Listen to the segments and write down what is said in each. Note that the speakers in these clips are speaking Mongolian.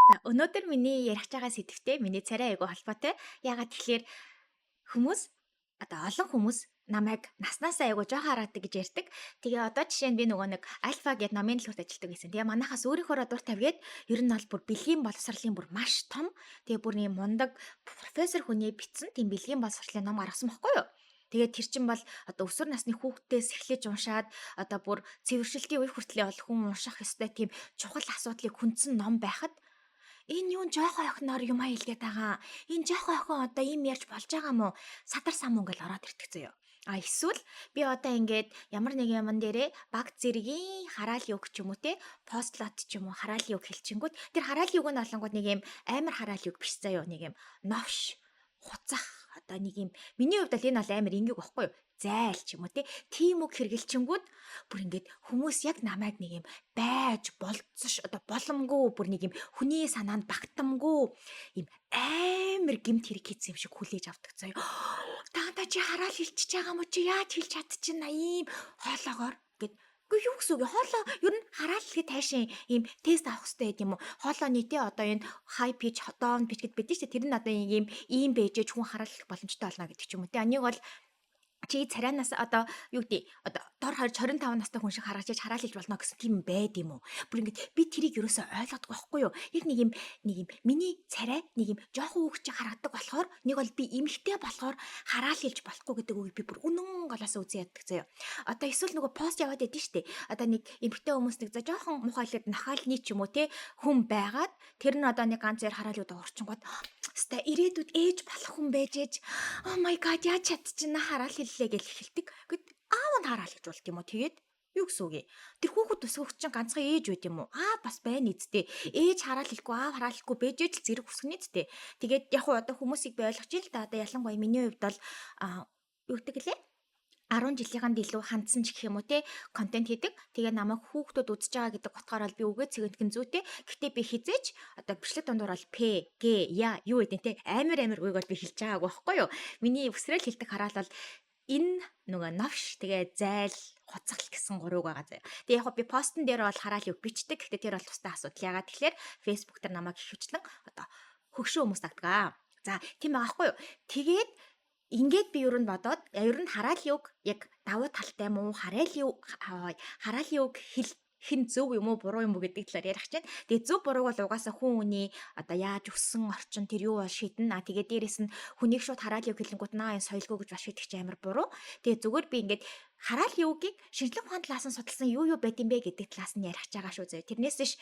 За, өнөөдөр миний ярих байгаа сэдэвтэй миний царай айгүй холбоотой. Яагаад тэгэхээр хүмүүс, одоо олон хүмүүс намайг наснаасаа айгүй жоохон хараадаг гэж ярьдаг. Тэгээ одоо жишээ нь би нөгөө нэг Альфа гэдэг номын дэлгүүрт ажилладаг гэсэн. Тэгээ манайхаас өөрийнхөөрөө дур тавиад ер нь бол бүр бэлгийн боловсролын бүр маш том, тэгээ бүр нэг мундаг профессор хүний бичсэн тийм бэлгийн боловсролын ном гаргасан бохгүй юу? Тэгээд тэр чинь бол одоо өсвөр насны хүүхдээс эхлэж уншаад, одоо бүр цэвэршилтийн үе хүртлээ бол хүн унших ёстой тийм чухал асуудлыг хүндсэн ном байхад энэ юун жоохон охиноор юм хэлгээд байгаа. Энэ жоохон охин одоо ийм ярьж болж байгаа мó? Садар самун гэл ороод ирдэг заяа. А эсвэл би одоо ингээд ямар нэг юмн дээрээ баг зэргийн хараалын үг ч юм уу те, постлот ч юм уу, хараалын үг хэлчингүүд тэр хараалын үг нь олонгууд нэг юм амар хараалын үг биш заяа, нэг юм новш, хуцах, одоо нэг юм, миний хувьд бол энэ бол амар ингээг байхгүй юу, зайл ч юм уу те, тийм үг хэрэгэлчингүүд бүр ингээд хүмүүс яг намайг нэг юм байж болцош, одоо боломгүй, бүр нэг юм хүний санаанд багтамгүй юм амар гэмт хэрэг хийсэн юм шиг хүлээж авдаг заяа. Та чи хараал хэлчихэж байгаа мó, чи яаж хэлж чадчихна ийм хоолоогоор гэд. Үгүй, юу гэсэн үг вэ? Хоолоо ер нь хараал гэхэд таашаа ийм тест авах хэрэгтэй байд юм уу? Хоолойны те, одоо энэ high pitch, down pitch гэд байдаг шүү дээ. Тэр нь одоо ийм ийм байж хүн хараалах боломжтой болно гэдэг ч юм уу те. Энийг бол чи царайнаас одоо юу гэдэг, одоо дор хаяж 25 настай хүн шиг харагч хараал хэлж болно гэсэн тийм байд юм уу? Бүр ингэж би тэрийг ерөөсөө ойлгодог байхгүй юу? Яг нэг юм миний царай нэг юм жоохон хүүхд чи харагдаг болохоор, нэг бол би эмэгтэй болохоор хараал хэлж болохгүй гэдэг үгийг би бүр үнэн голоос үзэн яддаг заяа. Одоо эсвэл нөгөө пост яваад байдсан штэ. Одоо нэг эмэгтэй хүмүүс нэг за жоохон муухай хэлээд нахаалны ч юм уу те, хүн байгаад тэр нь одоо нэг ганц зэр хараал юу орчингууд хаста ирээдүйд ээж болох хүн байж ээж, oh my god, яаж чадчихна, хараал хэллээ гэж эхэлдэг. Гэт аав нь хараал гэж болд юм уу? Тэгээд юу гэсэн үг юм? Тэр хүүхэд өсгөх чинь ганцхан ээж байд юм уу? Аа, бас байна үсттэй. Ээж хараал хэлэхгүй, аав хараал хэлэхгүй байж л зэрэг өсгөнэ үсттэй. Тэгээд яг хуу одоо хүмүүсийг би ойлгож ил та. Одоо ялангуяа миний хувьд бол юу гэдэг лээ? 10 жилийнхаа илүү хандсан ч гэх юм уу те, контент хийдэг. Тэгээ намайг хүүхдүүд үзэж байгаа гэдэг утгаараа би үгээ цэгэнтгэн зүйтэй. Гэхдээ би хизээч одоо бичлэг дундуур бол П, Г, Я юу гэдэг те, амар амар үгийг бол би хэлж байгаагүй байхгүй юу? Миний өсрөөл хэлдэг хараал бол энэ нөгөө новш, тэгээ зайл, хуцгал гэсэн гурвыг байгаа заяа. Тэгээ яг би постн дээр бол хараал юу бичдэг. Гэхдээ тэр бол тустай асуудал. Ягаад тэгэхээр Facebook дээр намайг ихэвчлэн одоо хөгшин хүмүүс дагдаг. За, тийм байгаа байхгүй юу? Тэгээд ингээд би ер нь бодоод, ер нь хараалын үг яг давуу талтай муу, хараалын үг хэл хэн зөв юм уу, буруу юм уу гэдэг талаар ярих чинь. Тэгээ зөв бурууг бол угаасаа хүн үний одоо яаж өссөн орчин, тэр юу бол шийднэ. А тэгээ дээрэс нь хүнийг шууд хараалын үг хэлэнгүүт наа энэ соёлгүй гэж бас шийдэх чинь амар буруу. Тэгээ зүгээр би ингээд хараалын үгийг шинжлэх ухааны талаас нь судалсан юу юу байд юм бэ гэдэг талаас нь ярих байгаа шүү зөө. Тэрнээс ш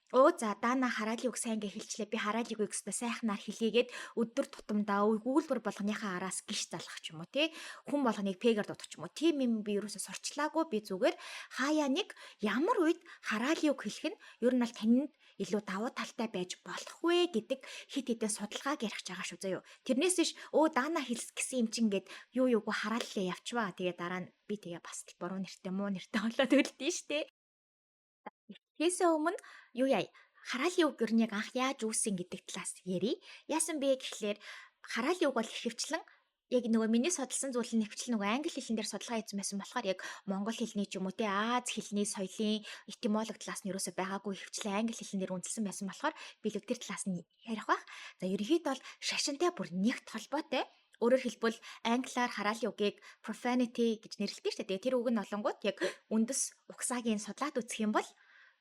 өө за, даана хараалын үг сайн гэж хэлчлээ. Би хараалын үг гэсдэ сайхнаар хэлийгээд өдөр тутамдаа өгүүлбэр болгоныхаа араас гიშ залгах ч юм уу те. Хүн болгоныг пэгээр дуудах ч юм уу. Тийм юм би ерөөсө сурчлаагүй. Би зүгээр хаяа нэг ямар үед хараалын үг хэлэх нь ер нь бол танд илүү давуу талтай байж болох вэ гэдэг хит хитэн судалгааг ярих байгаа шүү заяо. Тэрнээс ш өө даана хэлс гэсэн юм чинь ингээд юу юугүй харааллаа явчваа. Тэгээ дараа нь би тэгээ бас буруу нэртэй, муу нэртэй болоод үлдэн штэ. Тэгэхээсээ өмнө юу яа, хараалын үг ер нь яг анх яаж үүссэн гэдэг талаас ярив. Яасан бэ гэхлээр хараалын үг бол ихэвчлэн яг нөгөө миний судалсан зүйл нь ихэвчлэн нөгөө англи хэлэн дээр судалгаа хийсэн байсан болохоор яг монгол хэлний ч юм уу те, Ази хэлний соёлын этимолог талаас нь ерөөсөө байгаагүй, ихэвчлэн англи хэлэн дээр үндэслэн байсан болохоор би л тэр талаас нь ярих бах. За, ерөнхийдөө бол шашинтай бүр нэгт холбоотой. Өөрөөр хэлбэл англиар хараалын үгийг profanity гэж нэрлэдэг шүү дээ. Тэр үг нь олонгууд яг үндэс угсаагийн судлаад үзэх юм бол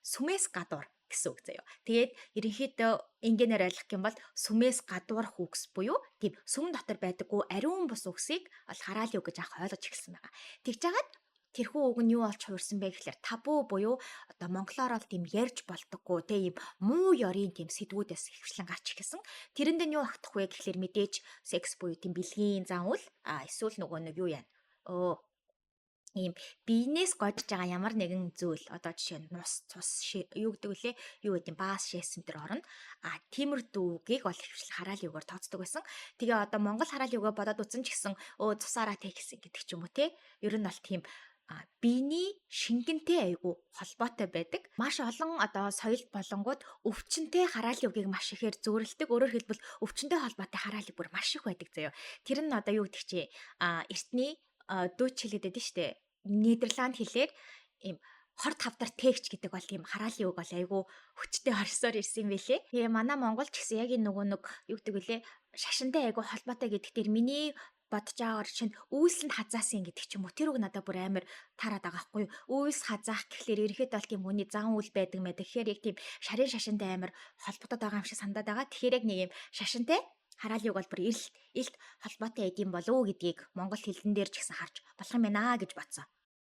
сүмээс гадуур гэсэн үг заяа. Тэгээд ерөнхийдөө энгийнээр ойлгох юм бол сүмээс гадуурх үгс буюу тийм сүм дотор байдаггүй ариун бус үгсийг бол хараалын үг гэж анх ойлгож эхэлсэн байгаа. Тэгж жагаад тэрхүү үг нь юу болж хувирсан бэ гэхлээр табу буюу одоо монголоор бол тийм ярьж болдоггүй те, ийм муу ёрийн тийм сэдвүүдээс ихэвчлэн гарч эхэлсэн. Тэрэнд нь юу багтах вэ гэхлээр мэдээж секс буюу тийм бэлгийн зан үйл, а эсвэл нөгөө нэг юу яана. Өө, ийм биенээс годж байгаа ямар нэгэн зүйл, одоо жишээ нь нус, цус, юу гэдэг вүлээ, юу гэдэг, баас, шээсэн төр орно. А тиймэрдүү үгийг бол ихэвчлэн хараалын үгээр тооцдог байсан. Тэгээ одоо монгол хараалын үгээ бодоод үзсэн ч гэсэн өө цусаараа тэг гэсэн гэдэг ч юм уу те. Ер нь бол тийм биений шингэнтэй айгу холбоотой байдаг. Маш олон одоо соёл болонгууд өвчнөтэй хараалын үгийг маш ихээр зөөрлөдөг. Өөрөөр хэлбэл өвчнөтэй холбоотой хараалын бүр маш их байдаг заяа. Тэр нь одоо юу гэдэг чи эртний дүүч хэлээд байдаг штэ. Нидерланд хэлээр ийм 25 дахь тэгч гэдэг бол тийм хараалын үг бол айгүй хүчтэй орсоор ирсэн юм билэ. Тэгээ манай Монгол ч гэсэн яг энэ нөгөө нэг юу гэдэг вүлээ, шашинтай айгүй холбоотой гэдэг дээр миний бодож байгаагаар чинь үйлсэнд хазаасан гэдэг ч юм уу. Тэр үг надад бүр амар таарад байгаа байхгүй юу. Үйлс хазаах гэхлээр ерөнхийдөө бол тийм хүний зан үйл байдаг мэд. Тэгэхээр яг тийм шарын шашинтай амар холбогдоод байгаа юм шиг санагдаад байгаа. Тэгэхээр яг нэг юм шашинтай хараалын үг бол бүр илт илт холбоотой байд юм болов уу гэдгийг монгол хэлэн дээр ч гэсэн харж болох юм байна гэж бодсон.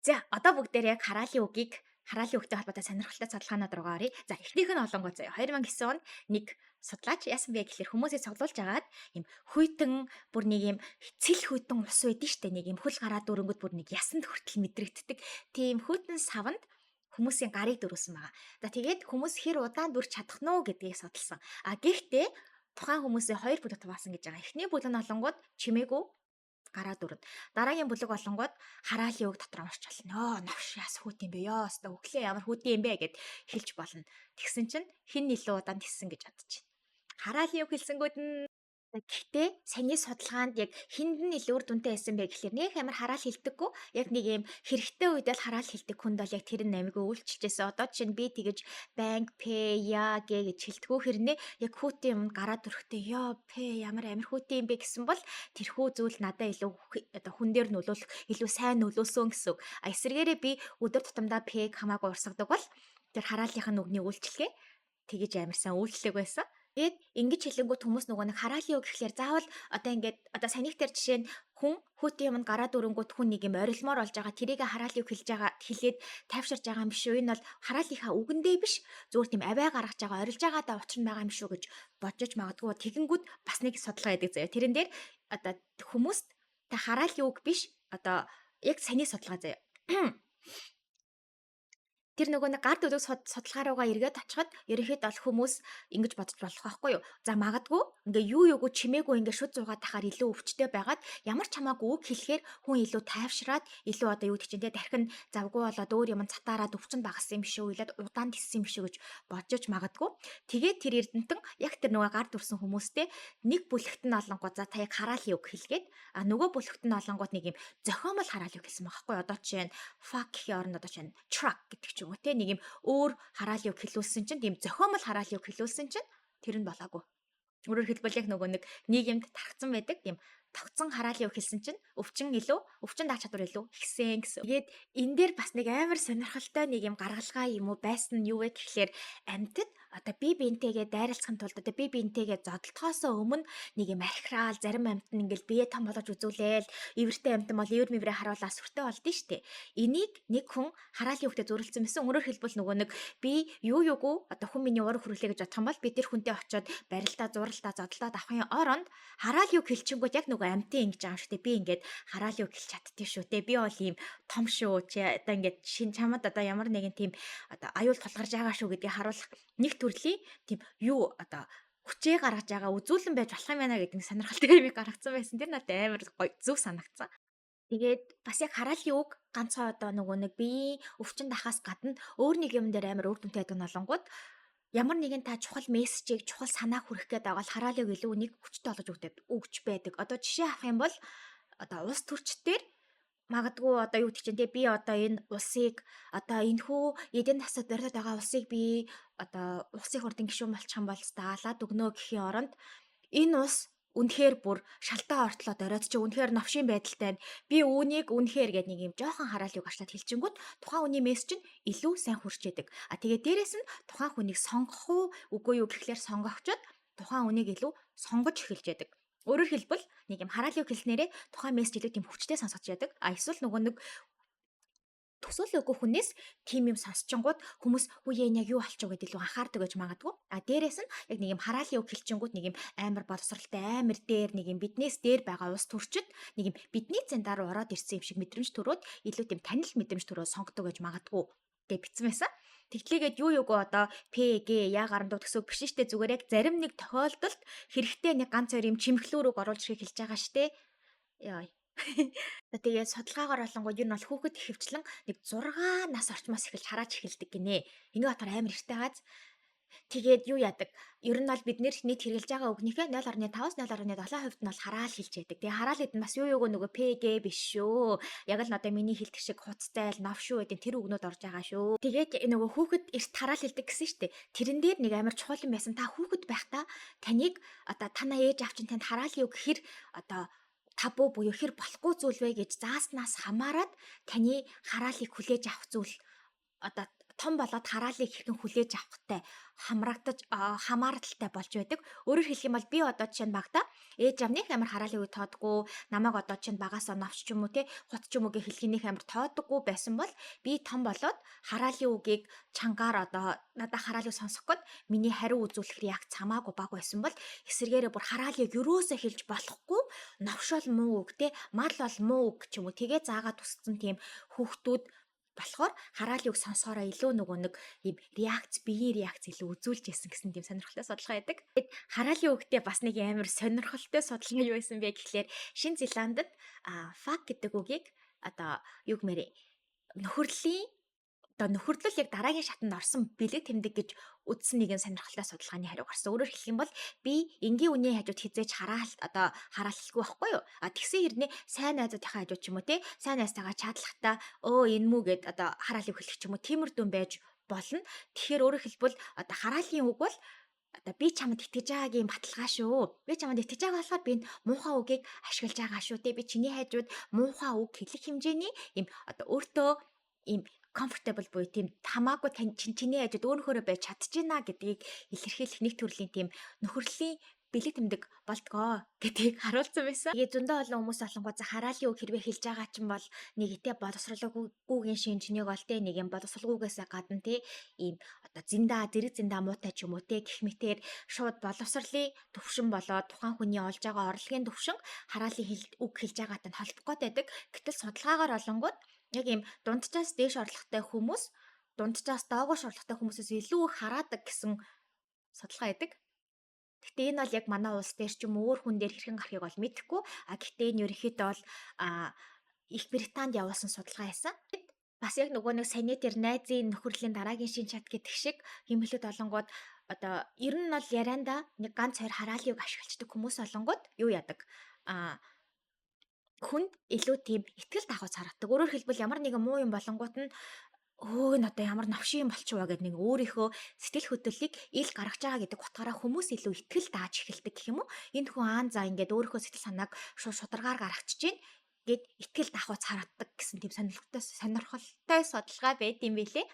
За, одоо бүгдээр яг хараалын үгийг, хараалын үгтэй холбоотой сонирхолтой судалгаанууд руугаа оръё. За, эхнийх нь олонгоо заяа. 2009 онд нэг судлаач яасан бэ гэхлээр хүмүүсийг цуглуулж агаад юм хүйтэн, бүр нэг юм цэл хүйтэн ус байдэн штэ, нэг юм хөл гараад өрөнгөд бүр нэг ясанд хүртэл мэдрэгддэг. Тийм хүйтэн савнд хүмүүсийн гарыг дөрүүлсэн байгаа. За, тэгээд хүмүүс хэр удаан дүрч чадах нь уу гэдгийг судалсан. А гэхдээ тухайн хүмүүсийн хоёр бүлэг хуваасан гэж байгаа. Эхний бүлэг нь олонгууд чимээгүй гараа дүрнэ. Дараагийн бүлэг болонгууд хараалын үг дотор уншиж болно. Ёо, новш яас хүүт юм бэ? Ёо, өстой өглөө ямар хүүт юм бэ гэд хэлж болно. Тэгсэн чинь хэн илүү удаан тэссэн гэж бодож байна? Хараалын үг хэлсэнгүүд нь. Гэхдээ саяны судалгаанд яг хүнд нь илүү үр дүнтэй байсан бэ гэхлээр нэх амар хараал хэлдэггүй. Яг нэг юм хэрэгтэй үед л хараал хэлдэг хүнд бол яг тэр нь амигүй үйлчилжсэн. Одоо чинь би тэгэж банк п я г гэж хэлдэггүй хэрнээ яг хүүтийн юм гараад өрхтөө ёо п ямар амар хүүтийн юм бэ гэсэн бол тэрхүү зүйл надад илүү одоо хүн дээр нөлөөлөх, илүү сайн нөлөөлсөн гэсэн үг. А эсвэргээрээ би өдөр тутамдаа п-г хамаагүй урсгадаг бол тэр хараалынхаа нүгний үйлчилгээ тэгэж амар сайн үйлчлэг байсан. Тэгээд ингэж хэлэнгүүт хүмүүс нөгөө нэг хараалын үг гэхлээр заавал одоо ингээд одоо санийх дээр жишээ нь хүн хүүтийн юмд гараад өрөнгүүт хүн нэг юм орилмоор болж байгаа, тэрийг хараалын үг хэлж байгаа, хэлээд тайвширж байгаа юм биш үү, энэ бол хараалынхаа үгэндээ биш, зүгээр тийм авиа гаргаж байгаа, орилж байгаадаа учир нь байгаа юм шүү гэж бодож магадгүй. Тэгэнгүүт бас нэг судалгаа гэдэг заяа. Тэрэн дээр одоо хүмүүст та хараалын үг биш, одоо яг саний судалгаа заяа. Тэр нөгөө нэг гар дүлэг судалгаа руугаа эргээд очиход ерөнхийдөө бол хүмүүс ингэж бодож болох байхгүй юу? За, магадгүй ингээ юу юугүй чимээгүй ингээ шүд зуугаад тахаар илүү өвчтэй байгаад ямар ч хамаагүй үг хэлэхээр хүн илүү тайвшраад, илүү одоо юу гэдэг чинь те, дахин завгүй болоод өөр юм цатаараад өвчин багассан юм шүү, илээд удаан тэссэн юм шүү гэж бодож магадгүй. Тэгээд тэр эрдэмтэн яг тэр нөгөө гар дүрсэн хүмүүстэй нэг бүлэгт нь олонгууд за та яг хараалын үг хэлгээд, а нөгөө бүлэгт нь олонгууд нэг юм зохиомол хараалын үг хэлсэн байгаа байхгүй. Одоо жишээ нь fuck гэхийн оронд одоо жишээ нь truck гэдэг ч юм уу те, нэг юм өөр хараалын үг хэлүүлсэн чинь, тийм зохиомол хараалын үг хэлүүлсэн чинь тэр нь болоогүй. Өөрөөр хэлбэл яг нөгөө нэг нийгэмд тархацсан байдаг юм тогтсон хараалын үг хэлсэн чинь өвчин илүү, өвчин даах чадвар илүү ихсэн гэсэн. Тэгээд энэ дээр бас нэг амар сонирхолтой нэг юм гаргалгаа юм уу байсан нь юу вэ гэхлээр амьтад одоо бие биентэйгээ дайралцахын тулд, одоо бие биентэйгээ зодолдохоос өмнө нэг юм архираал, зарим амьтан ингээл бие том болгож үзүүлээл, эвэртэй амьтан бол эвэр мэврээ харуулаа сүртэй болдсон штэ. Энийг нэг хүн хараалын үгтэй зөрөлдсөн байсан. Өөрөөр хэлбэл нөгөө нэг би юу юугүй одоо хүн миний уур хүрлээ гэж бодох юм бол би тэр хүнтэй очиод барилдаа, зуралдаа, зодолдоод авахын оронд хараал юу хэлчингүүд яг нөгөө амьтан ингэж байгаа юм шүү дээ. Би ингээд хараал юу хэлж чаддээ шүү те. Би бол ийм том шүү. Чи одоо ингээд шин чамд одоо ямар нэгэн тийм одоо аюул тулгарч байгаа шүү гэдгийг харуулах нэг төрлийн тийм юу одоо хүчээ гаргаж байгаа үзүүлэн байж болох юм байна гэдэг нэг сонирхолтой юм гаргацсан байсан. Тэр надад амар гоё зөв санагдсан. Тэгээд бас яг хараалын үг ганцхан одоо нөгөө нэг биеийн өвчин дахаас гадна өөр нэг юм дээр амар үр дүнтэй байдаг нь олонгууд ямар нэгэн та чухал мессежийг, чухал санааг хүргэх гээд байгаа бол хараалыг илүү нэг хүчтэй болгож өгдөг өгч байдаг. Одоо жишээ авах юм бол одоо улс төрчдөр магадгүй одоо юу гэдэг чинь те, би одоо энэ улсыг, одоо энэхүү эдийн засаг дөрөд байгаа улсыг би одоо улсын хурлын гишүүн болчих юм бол даалаад өгнө гэхийн оронд энэ улс үнэхээр бүр шалтаа ортлоод оройд чи үнэхээр новшийн байдалтай байна. Би үүнийг үнэхээр гээд нэг юм жоохон хараал юг ашлаад хэлчингүүт тухайн хүний мессеж нь илүү сайн хүрч яадаг. А тэгээ дээрэс нь тухайн хүнийг сонгох уу үгүй юу гэхлээр сонгогчод тухайн хүнийг илүү сонгож эхэлж яадаг. Өөрөөр хэлбэл нэг юм хараал юг хэлснээрээ тухайн мессеж илүү тийм хүчтэй сонсгож яадаг. А эсвэл нөгөө нэг төсөөлөөгүй хүнээс тийм юм сонсчингууд хүмүүс үе энэ яг юу болчих вэ гэдээ илүү анхаардаг гэж магадгүй. А дээрэс нь яг нэг юм хараалын үг хэлчингүүд нэг юм амар боловсралтай, амар дээр, нэг юм биднээс дээр байгаа улс төрчид нэг юм бидний зэн дараа ороод ирсэн юм шиг мэдрэмж төрөөд илүү тийм танил мэдрэмж төрөө сонгодог гэж магадгүй гэж бичсэн байсан. Тэгтлээгээд юу юугүй одоо П Г Я гарандуу гэсэн үг биш штэ, зүгээр яг зарим нэг тохиолдолд хэрэгтэй нэг ганц хоёр юм чимхлүүр үг оруулж ирэхийг хэлж байгаа штэ. Яа. Тэгээд судалгаагаар болонгууд ер нь бол хүүхэд ихэвчлэн нэг 6 нас орчмоос эхэлж харааж эхэлдэг гинэ. Ингээ бодохоор амар эртэй гааз. Тэгээд юу яадаг? Ер нь бол бид нэр нийт хэрэглэж байгаа үгнийхээ 0.5-аас 0.7% нь бол хараал хэлж яадаг. Тэгээ хараал хэд нь бас юу юуг нөгөө ПГ биш шүү. Яг л одоо миний хэлдэг шиг хуцтай л новш шүү гэдэг тэр үгнүүд орж байгаа шүү. Тэгээд нөгөө хүүхэд эрт хараал хэлдэг гэсэн штэ. Тэрэн дээр нэг амар чухал юм байсан. Та хүүхэд байхдаа таныг одоо танаа ээж аав чинь танд хараалын үг хэр одоо табу буюу хэр болохгүй зүйл вэ гэж зааснаас хамаарат таны хараалыг хүлээж авах зүйл одоо том болоод хараалыг хэрхэн хүлээж авахтай хамрагдаж хамааралтай болж байдаг. Өөрөөр хэлэх юм бол би одоо жишээ нь багада ээж аав нэг амар хараалын үе тоодгүй, намайг одоо чинь багасаа новш ч юм уу те, хут ч юм уу гэх хэлхийнх амар тоодоггүй байсан бол би том болоод хараалын үгийг чангаар одоо надад хараалыг сонсох гээд миний хариу үзүүлэх реакц хамаагүй баг байсан бол эсэргээрээ бүр хараалыг ерөөсөө хэлж болохгүй, новшол муу үг те, мал бол муу үг ч юм уу тэгээ заагаад өссөн тийм хүүхдүүд болохоор хараалын үг сонсохоороо илүү нөгөө нэг ийм реакц, биеийн реакц илүү үзүүлж ясан гэсэн тийм сонирхолтой судалгаа байдаг. Тэгэд хараалын үгтэй бас нэг амар сонирхолтой судалгаа юу байсан бэ гэхлээр Шинэ Зеландд fuck гэдэг үгийг одоо юу гэмээрээ нөхөрлийн одоо нөхөрлөл яг дараагийн шатанд орсон бэлэг тэмдэг гэж үзсэн нэгэн сонирхолтой судалгааны хариу гарсан. Өөрөөр хэлэх юм бол би энгийн үний хажууд хизээж хараалт одоо хараалгүй байхгүй юу? А тэгсэн хэрнээ сайн найзуудынхаа хажууд ч юм уу те, сайн найзтайгаа чатлахтаа өө энэ мүү гэд одоо хараалыг хэлэх ч юм уу тиймэрдүүн байж болно. Тэгэхээр өөрөөр хэлбэл одоо хараалын үг бол одоо би чамд итгэж байгаагийн баталгаа шүү. Би чамд итгэж байгаа болохоор би энэ муухай үгийг ашиглаж байгаа шүү те. Би чиний хажууд муухай үг хэлэх хэмжээний ийм одоо өөртөө ийм comfortable буюу тийм хамаагүй тань чиний хажууд өөрөөхөөрөө байж чадчихна гэдгийг илэрхийлэх нэг төрлийн тийм нөхөрлийн бэлэг тэмдэг болдгоо гэдгийг харуулсан байсан. Тэгээ зөндөө олон хүмүүс олонгоо за хараалын үг хэрвээ хэлж байгаа чинь бол нэг итэ боловсролгүйгийн шинжнийг бол те, нэг юм боловсролгүйгээсээ гадна те, ийм одоо зинда зэрэг зинда муутай ч юм уу те гэх мэтээр шууд боловсролын төвшин болоод тухайн хүний олж байгаа орлогын төвшин хараалын үг хэлж байгаатай нь холбох гээд байдаг. Гэтэл судалгаагаар олонгууд яг ийм дунджаас дээш орлоготой хүмүүс дунджаас доогуур орлоготой хүмүүсээс илүү их хараадаг гэсэн судалгаа байдаг. Гэхдээ энэ бол яг манай улс дээр ч юм уу өөр хүн дээр хэрхэн гарахыг бол мэдэхгүй. А гэхдээ энэ ерөнхийдөө бол Их Британд явуулсан судалгаа байсан. Бас яг нөгөө нэг саяны тэр найзын нөхөрлийн дараагийн шин чат гэдэг шиг химэлэд олонгууд одоо ер нь бол ярианда нэг ганц хоёр хараалын үг ашиглаждаг хүмүүс олонгууд юу яадаг? Хүнд илүү тийм итгэл даахуйц харагддаг. Өөрөөр хэлбэл ямар нэгэн муу юм болонгууд нь өө н одоо ямар новшин юм болчихваа гэд нэг өөрийнхөө сэтгэл хөдлөлийг ил гаргаж байгаа гэдэг утгаараа хүмүүс илүү итгэл дааж эхэлдэг гэх юм уу? Энэ хүн аан за ингээд өөрийнхөө сэтгэл санааг шууд шударгаар гаргачих чинь гэд итгэл даахуйц харагддаг гэсэн тийм сонирхолтой судалгаа байд юм билээ.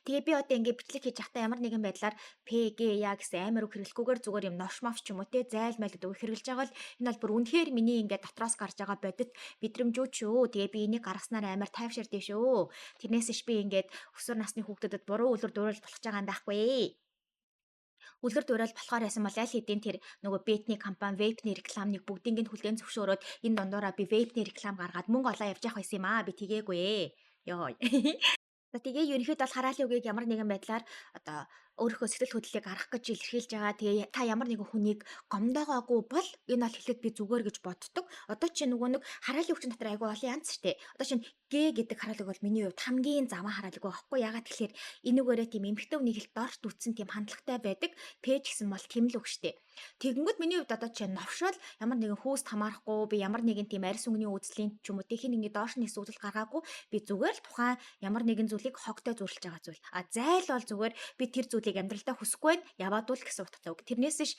Тэгээ би одоо ингээд бичлэг хийж байхдаа ямар нэгэн байдлаар П, Г, Я гэсэн амар үг хэрэглэхгүйгээр зүгээр юм новш мовч ч юм уу те, зайл майл гэдэг үг хэрэглэж байгаа бол энэ бол бүр үнэхээр миний ингээд дотроос гарч байгаа бодит мэдрэмжүүд шүү. Тэгээ би энийг гаргаснаар амар тайвширдээ шүү. Тэрнээс иш би ингээд өсвөр насны хүүхдүүдэд буруу үлгэр дуурайл болох байгаа юм байхгүй. Үлгэр дуурайл болохоор байсан бол аль хэдийн тэр нөгөө бетний компани vape-ний рекламыг бүгдийг нь хүлээн зөвшөөрөөд энэ дундуураа би vape-ний реклам гаргаад мөнгө олоо явж явах байсан юм аа. Би тгээгүй. Йоо. За тэгээ ерөнхийдөө бол хараалын үгийг ямар нэгэн байдлаар одоо өөрийнхөө сэтгэл хөдлөлийг гаргах гэж илэрхийлж байгаа. Тэгээ та ямар нэгэн хүнийг гомдоогоогүй бол энэ бол хэлэхэд би зүгээр гэж боддог. Одоо чи нөгөө нэг хараалын үг чинь дотор айгүй олон янз штэ. Одоо чинь Г гэдэг хараалыг бол миний хувьд хамгийн заван хараалыг байхгүй. Ягаад тэгэхээр энүүгээрээ тийм эмэгтэй хүний хэлт дорж үтсэн тийм хандлагатай байдаг. П ч гэсэн бол тийм л үг штэ. Тэгэнгүүт миний хувьд одоо чинь новшол ямар нэгэн хүүст хамаарахгүй, би ямар нэгэн тийм арьс өнгөний үзлийн ч юм уу тийм нэгний доош нь эсвэл гаргаагүй, би зүгээр л тухайн ямар нэгэн зүйлийг хогтой зүйрлэж байгаа зүйл. А зайл бол зүгээр би тэр зүйлийг амьдралдаа хүсэхгүй байна, яваад үл гэсэн утгатай үг. Тэрнээс ш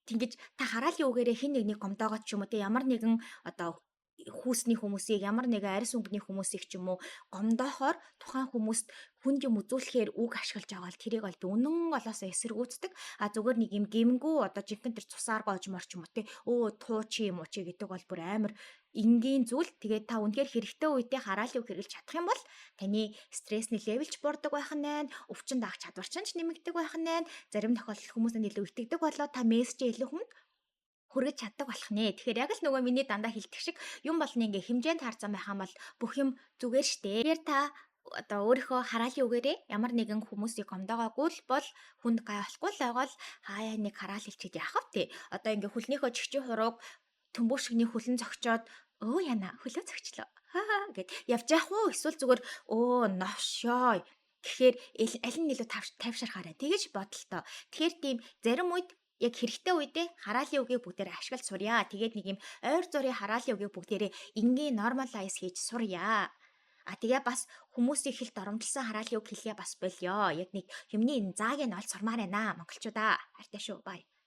тэгэж та хараалын үгээрээ хин нэгний гомдоогоод ч юм уу те, ямар нэгэн одоо хүүсний хүмүүсийг, ямар нэгэн арьс өнгөний хүмүүсийг ч юм уу гомдоохоор, тухайн хүмүүст хүнд юм үзүүлэхээр үг ашиглаж байгаа бол тэрийг бол би үнэн олоосоо эсэргүүцдэг. А зүгээр нэг юм гэмгүү одоо жинхэнэ тэр цусаар гоож мор ч юм уу те, өө туу чи юм уу чи гэдэг бол бүр амар энгийн зүйл. Тэгээд та үнэхээр хэрэгтэй үедээ хараалын үг хэрэглэж чадах юм бол таны стрессний level ч буурдаг байх нь байна, өвчин даах чадвар ч нэмэгдэг байх нь байна. Зарим тохиолдолд хүмүүс танд илүү итгэдэг болоо та мессеж илүү хүнд хүргэж чаддаг болох нэ. Тэгэхээр яг л нөгөө миний дандаа хэлдэг шиг юм болны ингээ хэмжээнд таарсан байх юм бол бүх юм зүгээр штэ. Тэгэхээр та одоо өөрийнхөө хараалын үгээрээ ямар нэгэн хүмүүсийг гомдоогоогүй л бол хүнд гай болохгүй л байгаа л хаяа нэг хараал хэлчихэд яах вэ? Одоо ингээ хүлнийхөө чигчийн хурууг төмбөө шигний хүлэн зогчоод өө яна хөлөө зогчлоо. Хаа гэд явж яах уу? Эсвэл зүгээр өө новшоо Гэхээр аль нь илүү тайвширхаарай. Тэгэж бодолтой. Тэгэхээр тийм зарим үед яг хэрэгтэй үедээ хараалын үгийг бүгдээрээ ашиглаж сурья. Тэгээд нэг юм ойр зургийн хараалын үгийг бүгдээрээ энгийн normalize хийж сурья. А тэгээ бас хүмүүсийн хэл доромжилсан хараалын үг хэлгээ бас болёо. Яг нэг юмны энэ зааг нь олж сурмаар байна, монголчуудаа. Хайртай шүү. Bye.